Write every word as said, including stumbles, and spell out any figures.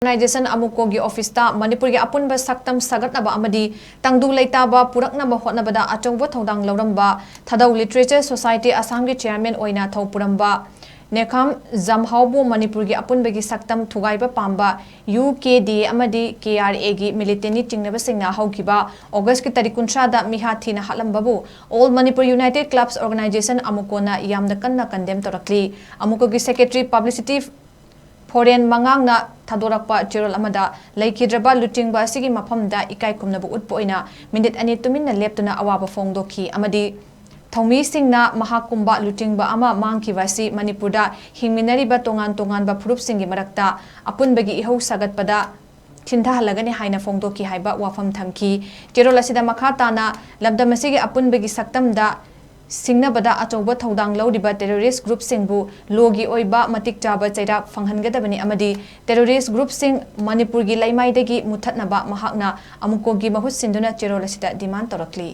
Organization ꯑꯃꯨꯀꯣꯒꯤ ꯑꯣꯐꯤꯁꯇ ꯃꯅꯤꯄꯨꯔꯒꯤ ꯑꯄꯨꯟꯕ ꯁꯛꯇꯝ ꯁꯥꯒꯠꯅꯕ ꯑꯃꯗꯤ ꯇꯪꯗꯨ ꯂꯩꯇꯥꯕ ꯄꯨꯔꯛꯅꯕ ꯍꯣꯠꯅꯕꯗ ꯑꯆꯧꯕ ꯊꯧꯗꯥꯡ ꯂꯧꯔꯝꯕ ꯊꯥꯗꯧ Literature Society ꯑꯁꯥꯝꯒꯤ ꯆꯤꯌꯥꯔꯃꯦꯟ ꯑꯣꯏꯅ ꯊꯧ ꯄꯨꯔꯝꯕ ꯅꯦꯈꯥꯝ ꯖꯝꯍꯥꯎꯕꯨ ꯃꯅꯤꯄꯨꯔꯒꯤ ꯑꯄꯨꯟꯕꯒꯤ ꯁꯛꯇꯝ ꯊꯨꯒꯥꯏꯕ ꯄꯥꯝꯕ ꯌꯨ ꯀꯦ ꯗꯤ ꯑꯦ ꯑꯃꯗꯤ ꯀꯦ ꯑꯥꯔ ꯑꯦꯒꯤ ꯃꯤꯂꯤꯇꯦꯟꯅꯤ ꯆꯤꯡꯅꯕꯁꯤꯡꯅ ꯍꯧꯈꯤꯕ ꯑꯣꯒꯁꯀꯤ ꯇꯥꯔꯤꯛ ꯀꯨꯟꯊ꯭ꯔꯥꯗ ꯃꯤꯍꯥꯠ ꯊꯤꯅ ꯍꯥꯠꯂꯝꯕꯕꯨ All Manipur United Clubs Organization ꯑꯃꯨꯀꯣꯅ ꯌꯥꯝꯅ ꯀꯟꯅ ꯀꯟꯗꯦꯝ ꯇꯧꯔꯛꯂꯤ꯫ ꯑꯃꯨꯀꯣꯒꯤ ꯁꯦꯀ꯭ꯔꯦꯇꯔꯤ ꯄꯕ꯭ꯂꯤꯁꯤꯇꯤ ꯐꯣꯔꯦꯟ ꯃꯉꯥꯡꯅ ꯊꯥꯗꯣꯔꯛꯄ ꯆꯦꯔꯣꯜ ꯑꯃꯗ ꯂꯩꯈꯤꯗ꯭ꯔꯕ ꯂꯨꯆꯤꯡꯕ ꯑꯁꯤꯒꯤ ꯃꯐꯝꯗ ꯏꯀꯥꯏ ꯈꯨꯝꯅꯕ ꯎꯠꯄ ꯑꯣꯏꯅ ꯃꯤꯅꯤꯠ ꯑꯅꯤ ꯇꯨꯃꯤꯟꯅ ꯂꯦꯞꯇꯨꯅ ꯑꯋꯥꯕ ꯐꯣꯡꯗꯣꯛꯈꯤ ꯑꯃꯗꯤ ꯊꯧꯃꯤꯁꯤꯡꯅ ꯃꯍꯥꯛꯀꯨꯝꯕ ꯂꯨꯆꯤꯡꯕ ꯑꯃ ꯃꯥꯡꯈꯤꯕ ꯑꯁꯤ ꯃꯅꯤꯄꯨꯔꯗ ꯍꯤꯡꯃꯤꯟꯅꯔꯤꯕ ꯇꯣꯉꯥꯟ ꯇꯣꯉꯥꯟꯕ ꯐꯨꯔꯨꯞꯁꯤꯡꯒꯤ ꯃꯔꯛꯇ ꯑꯄꯨꯟꯕꯒꯤ ꯏꯍꯧ ꯁꯥꯒꯠꯄꯗ ꯊꯤꯟꯊꯍꯜꯂꯒꯅꯤ ꯍꯥꯏꯅ ꯐꯣꯡꯗꯣꯛꯈꯤ ꯍꯥꯏꯕ ꯋꯥꯐꯝ ꯊꯝꯈꯤ꯫ ꯆꯦꯔꯣꯜ ꯑꯁꯤꯗ ꯃꯈꯥ ꯇꯥꯅ ꯂꯝꯗꯝ ꯑꯁꯤꯒꯤ ꯑꯄꯨꯟꯕꯒꯤ ꯁꯛꯇꯝꯗ ꯁꯤꯡꯅꯕꯗ ꯑꯆꯧꯕ ꯊꯧꯗꯥꯡ ꯂꯧꯔꯤꯕ ꯇꯦꯔꯣꯔꯤꯁ ꯒ꯭ꯔꯨꯞꯁꯤꯡꯕꯨ ꯂꯣꯒꯤ ꯑꯣꯏꯕ ꯃꯇꯤꯛ ꯆꯥꯕ ꯆꯩꯔꯥꯛ ꯐꯪꯍꯟꯒꯗꯕꯅꯤ ꯑꯃꯗꯤ ꯇꯦꯔꯣꯔꯤꯁ ꯒ꯭ꯔꯨꯞꯁꯤꯡ ꯃꯅꯤꯄꯨꯔꯒꯤ ꯂꯩꯃꯥꯏꯗꯒꯤ ꯃꯨꯊꯠꯅꯕ ꯃꯍꯥꯛꯅ ꯑꯃꯨꯀꯣꯒꯤ ꯃꯍꯨꯠ ꯁꯤꯟꯗꯨꯅ ꯆꯦꯔꯣꯜ ꯑꯁꯤꯗ ꯗꯤꯃꯥꯟ ꯇꯧꯔꯛꯂꯤ꯫